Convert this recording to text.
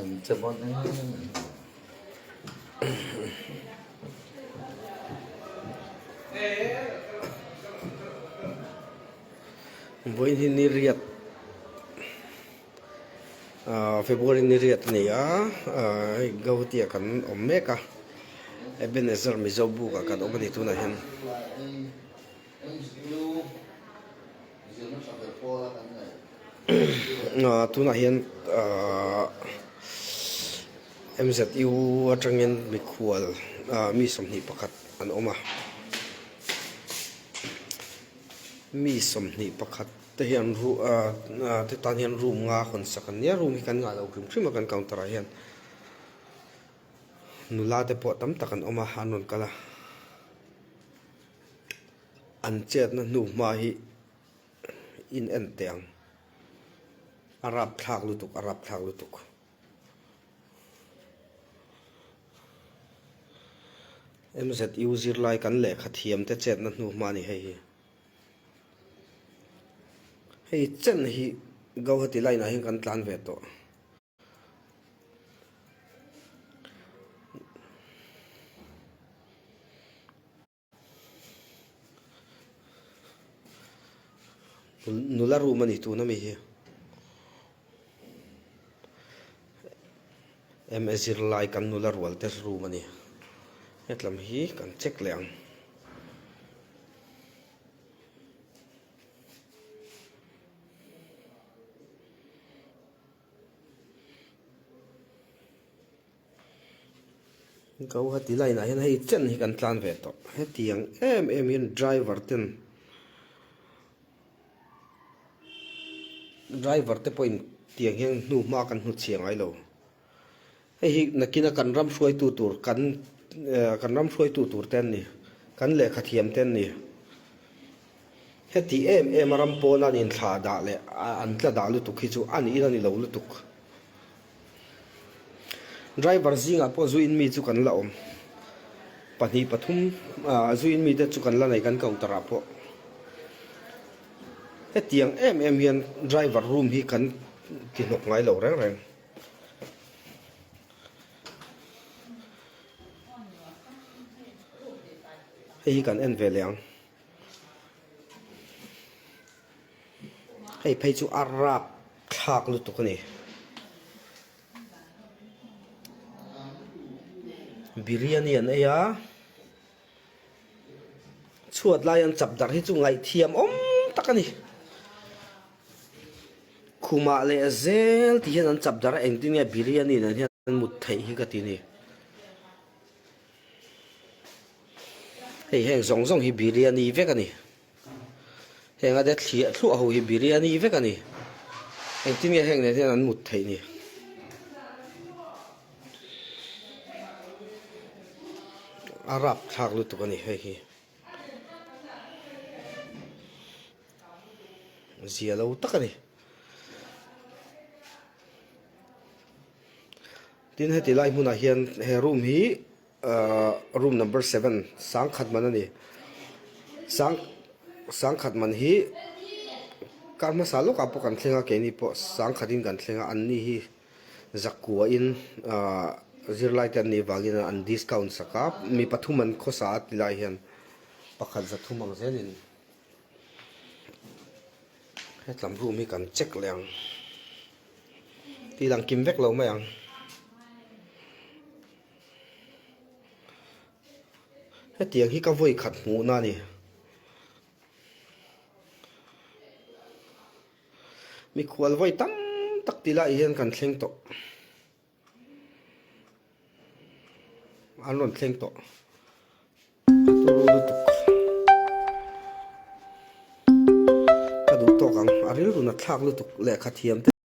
An che bon em. Vawiin hi ni riat ah February ni riat a ni a ah hei Gauhati ah kan awm mek a Ebenezer Mizo buk ah kan awm a ni tunah hian. Ah tunah hian ah MZU atangin mikhual ah mi 21 an awm a mi 21 te hian ru ah te tan hian room nga hawn sak an nia room hi kan ngah lo hrim hrim a kan counter ah hian nula te pawh tam tak an awm a an rawn kal a. An chetna hnu hma hi in en teh ang. A rapthlak lutuk, a rapthlak lutuk. MZU zirlai kan lehkha thiam te chetna hnu hma a ni hei hi. Hei chen hi Gauhati line ah hian kan tlan ve tawh. Nula room a ni tuna mi hi MA zirlai kan nula rual te room a ni hetlam hi kan check leh ang. Gauhati line ah hian hei chen hi kan tlan ve tawh hetiang em em hian driver ten driver te pawhin tiang hian hnu hma kan hnu chhia ngai lo hei hi nakina kan ram hruaitu tur kan eh kan ram hruaitu tur te an ni kan lehkha thiam te an ni heti em em a ram pawna an inthlah dah leh an tla dah lutuk hi chu a niin a ni lo lutuk. Driver zingah pawh zu in mi chu kan la awm. Pahnih pathum ah zu in mite chu kan la nei kan counter ah pawh. Hetiang em em hian driver room hi kan ti hnawk ngai lo reng reng. Hei hi kan en ve leh ang. Hei phei chu a rap thlak lutuk a ni. Biryani an ei a, chhuat lai an chap darh hi chu ngaihthiam awm tak a ni. Khumah leh zel tih hian an chap darh a, engtin nge biryani nen hian an mut theih hi ka ti a ni. Hei heng zawng zawng hi biryani vek a ni. Heng a de thliah thluah ho hi biryani vek a ni. Engtin nge heng nen hian an mut theih ni? A rapthlak lutuk a ni hei hi. Zia lo tak a ni. Tin heti lai hmunah hian he room hi Ahh room number seven sangkhat man a ni sang sangkhat man hi kar hmasa lawkah pawh kan thleng a keini pawh sangkhat in kan thleng a an ni hi zakua in ahh zirlai te an nih vangin an discount sak a mi pathum an khawsa a ti lai hian pakhat zathum ang zelin hetlam room hi kan check leh ang tih lang kim vek lo mai ang. Hetiang hi ka vawi khat hmuhna a ni. Mikhual vawi tam tak ti lai hian kan thleng tawh. An rawn thleng tawh. A turu lutuk. Ka duh tawk ang. A rilru na thlak lutuk lehkha thiam te.